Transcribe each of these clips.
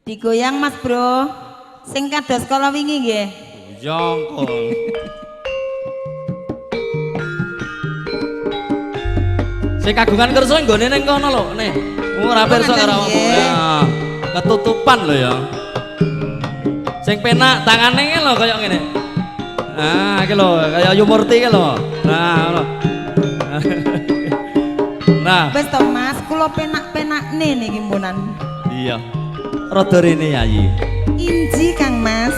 Digoyang Mas Bro. Sing kados kala wingi nggih. Jongkol. Sing kagungan kersa nggone ning kono lho, nih. Ora pirsa karo apa. Ya, ketutupan lho ya. Sing penak tangane lho kaya ngene. Nah, iki lho kaya Ayu Murti iki lho. Nah, ngono. Nah, Wis to Mas, kula penak-penakne niki mbunan. Iya. Rada rene Yayi. Inji Kang Mas.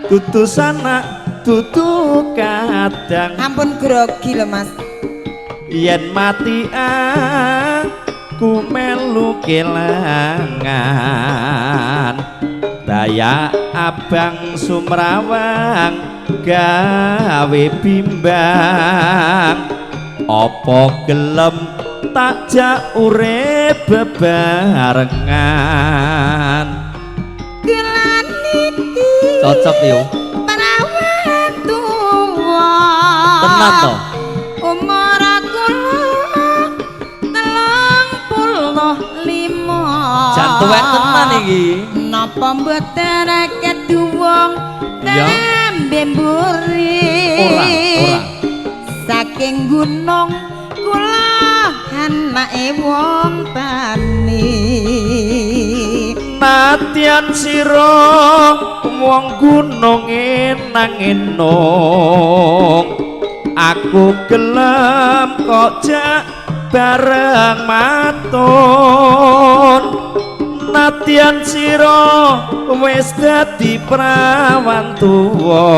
Dudu sanak, dudu kadang. Ampun grogi lho Mas. Yen mati aku melu kelangan. Daya abang sumrawang gawe bimbang. Apa gelem tak jak urip bebarengan. Gelaniki Cocok yo. Perawan tuwa. Tenan to. Umur aku 35. Jan tuwek tenan iki. Napa mboten keduwung tembe mburi. Ora, ora. Saking gunung kula anake wong tani. Nadyan sira wong gunung nang enung. Aku gelem kok jak bareng matun. Nadyan sira wis dadi prawan tuwa.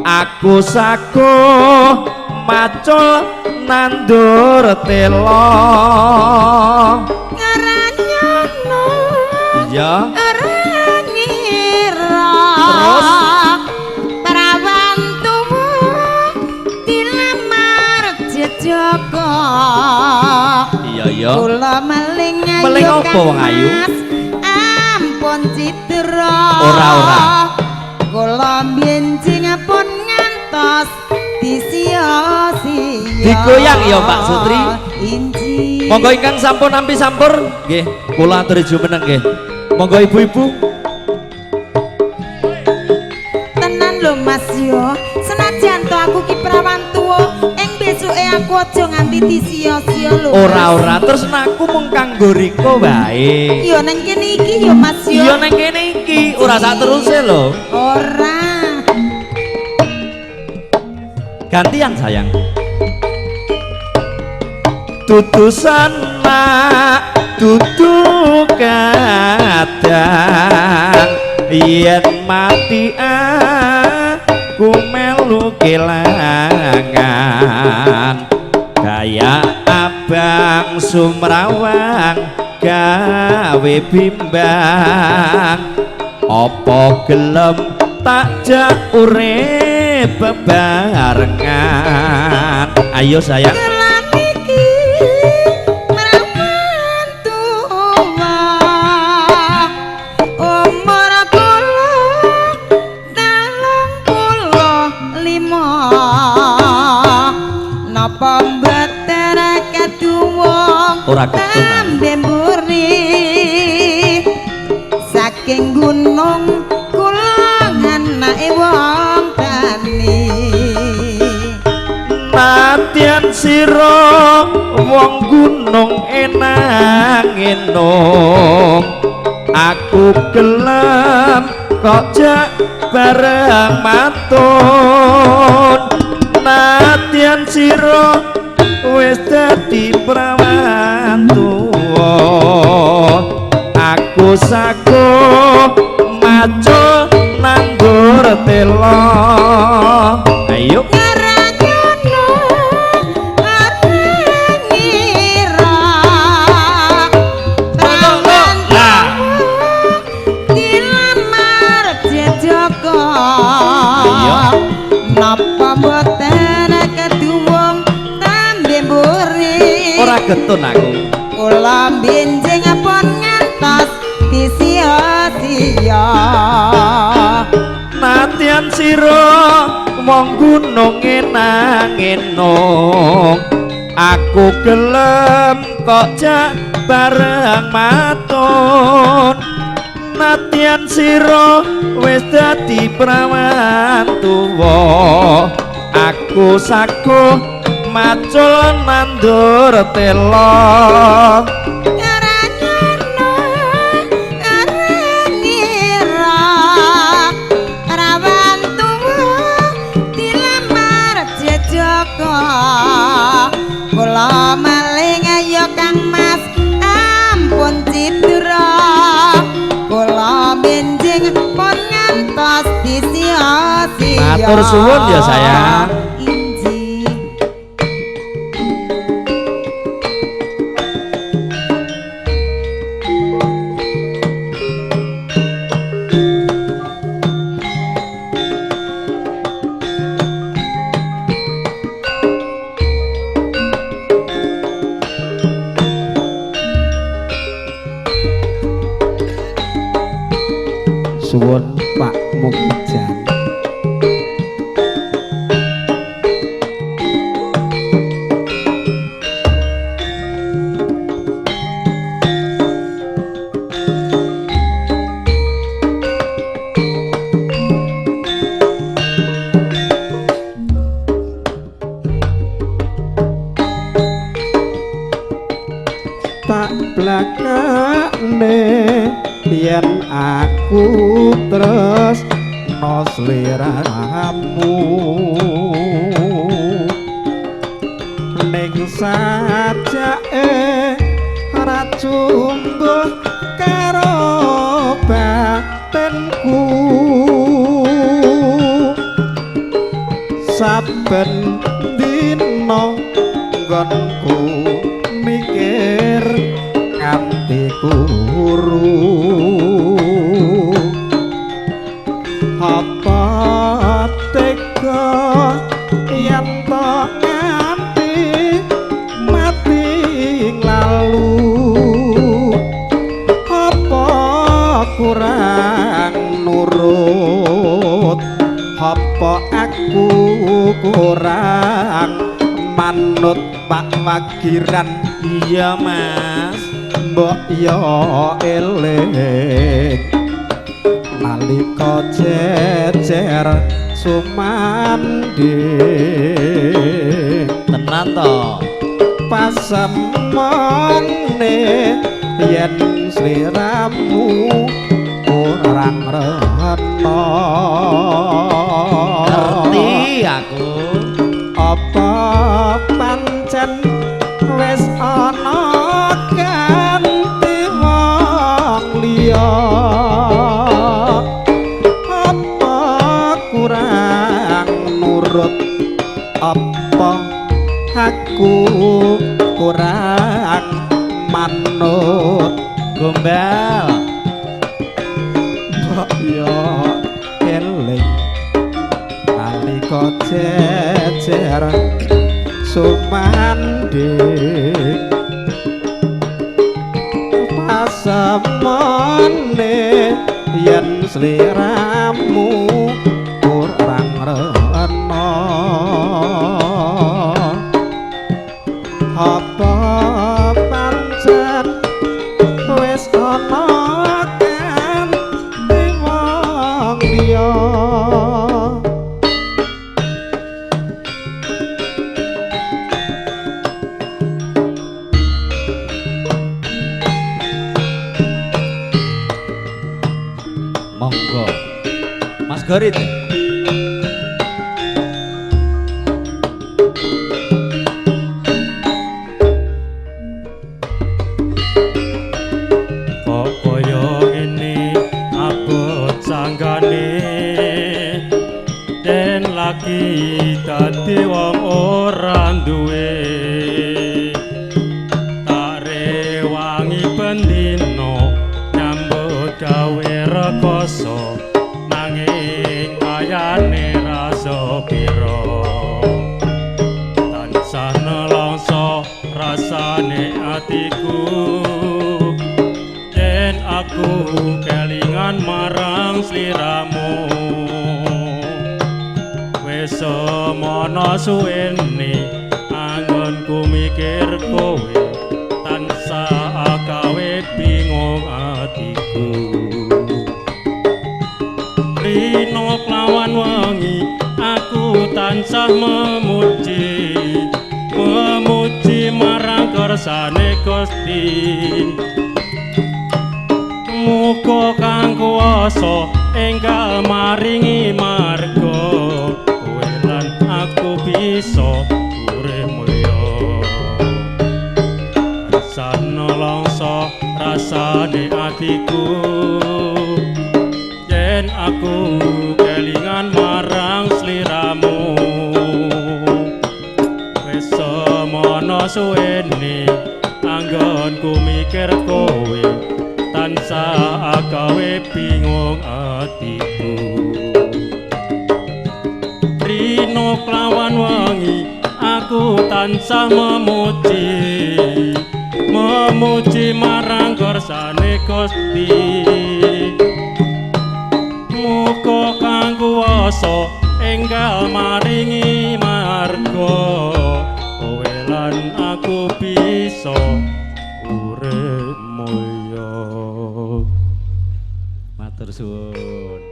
Aku saguh macul nandur tela. Ngeranyono Iya. ora ngira. Terus? Prawan tuwa dilamar jejaka. Iya iya. Kula meling ayu Meling apa Kang wong ayu? Mas, ampun cidra. Ora, ora. Kula benjing pun ngantos disia-sia. Digoyang ya Mbak Sutri. Inji. Monggo ingkang sampun nampi sampur nggih, kula aturi jumeneng nggih. Monggo ibu-ibu. Tenan lho Mas yo. Senajan to aku ki prawan tuwa, ing besuke aku aja nganti disia-sia lho. Ora ora, terus naku mung kanggo riko wae. Yo nang kene iki yo Mas yo. Iya nang kene iki, ora sak teruse lho. Ora. Gantian sayang. Dudu sanak, dudu kadang. Yen mati aku melu kelangan. Kaya abang sumrawang gawe bimbang. Apa gelem tak jak urip bebarengan. Ayo sayang. Gelang iki prawan tuwa. Umur kula 35. Napa mboten keduwung Ora ketun. tembe mburi. Saking gunung kula anake wong tani. Nadyan sira wong gunung enang enung. Aku gelem kok jak bareng matun. Nadyan sira wis dadi prawan tuwa. Aku saguh macul nandur tela. Ayo. Ngeranyono ora ngira. Prawan Lah. tuwa dilamar jejaka. Iya. Napa mboten keduwung tembe mburi. Ora getun aku. Kula benjing pun ngantos disia-sia. Nadyan sira wong gunung nang enung. Aku gelem kok jak Bareng matun nadyan sira wis dadi prawan tuwa, aku sakuh macul nandur tela. Karanyono arangira rawan tuwa dilamar jejaka. Kula maling ayo Kang Mas ampun cidra, kula benjing pun ngantos disia-sia. Matur suwun ya sayang. Inji. Suwun Pak Mukijan. Tak blakane yen aku tresno sliramu, ning sajake ra cumbuh karo batinku. Saben dina nggonku mikir nganti kuru, apa tega yen to nganti mati lalu, apa kurang nurut, apa aku kurang manut Pak Wagiran. Iya Mas. Mbok yo eling nalika jejer sumandhing. Tenan to. Pasemone yen sliramu kurang rena. Ngerti aku. Apa pancen wis ana ganti wong liya, apa kurang nurut, apa aku kurang manut. Gombal. Mbok yo eling nalika jejer sumandhing. Pasemone yen sliramu kurang rena, apa pancen wis ana ganti wong liya. Monggo Mas Gorit. Kok kaya ngene abot sanggane, den lagi dadi wong ora duwe. Tak rewangi bendina nyambut gawe rekoso, nanging kayane rasa pira. Tansah nelongso rasane atiku, yen aku kelingan marang sliramu. Wis semono suwene anggonku mikir kowe, tansah atiku. Rino kelawan wengi aku tansah memuji, memuji marang kersane Gusti. Muga kang kuwasa enggal maringi marga, kowe lan aku bisa urip mulya. Rasane longso rasane atiku, yen aku kelingan marang sliramu. Wis semono suwene anggonku mikir kowe, tansah agawe bingung atiku. Rino kelawan wengi aku tansah memuji, memuji marang kersane Gusti. Muga kang kuwasa enggal maringi marga, kowe lan aku bisa urip mulya. Matur suwun.